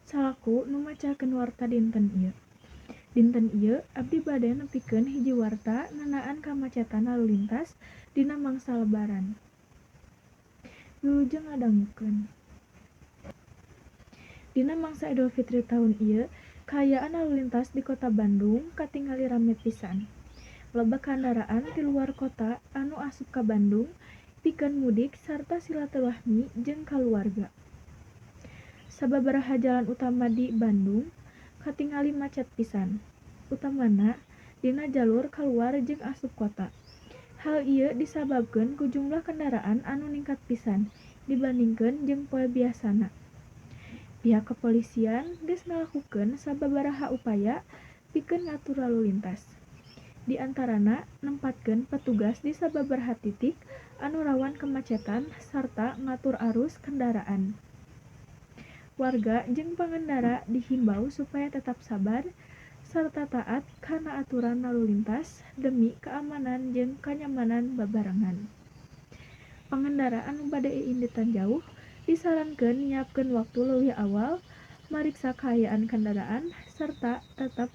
Salaku nu macakeun warta dinten ieu. Dinten ieu abdi bade nepikeun hiji warta ngeunaan kamacetan lalu lintas dina mangsa lebaran. Wilujeng ngadangukeun. Dina mangsa Idul Fitri taun ieu, kaayaan lalu lintas di Kota Bandung katingali rame pisan. Loba kandaraan ti luar kota anu asup ka Bandung pikeun mudik sarta silaturahmi jeung kaluarga. Sababaraha jalan utama di Bandung katingali macet pisan, utamana dina jalur kaluar jeung asup kota. Hal ieu disababkeun ku jumlah kendaraan anu ningkat pisan dibandingkeun jeung poe biasana. Pihak kepolisian geus ngalakukeun sababaraha upaya pikeun ngatur lalu lintas. Di antarana nempatkeun petugas di sababaraha titik anu rawan kemacetan sarta ngatur arus kendaraan. Warga jeung pangendara dihimbau supaya tetap sabar sarta taat kana aturan lalu lintas demi keamanan jeung kanyamanan babarengan. Pangendara anu bade iinditan jauh disarankeun nyiapkeun waktu leuwih awal, mariksa kaayaan kendaraan, sarta tetep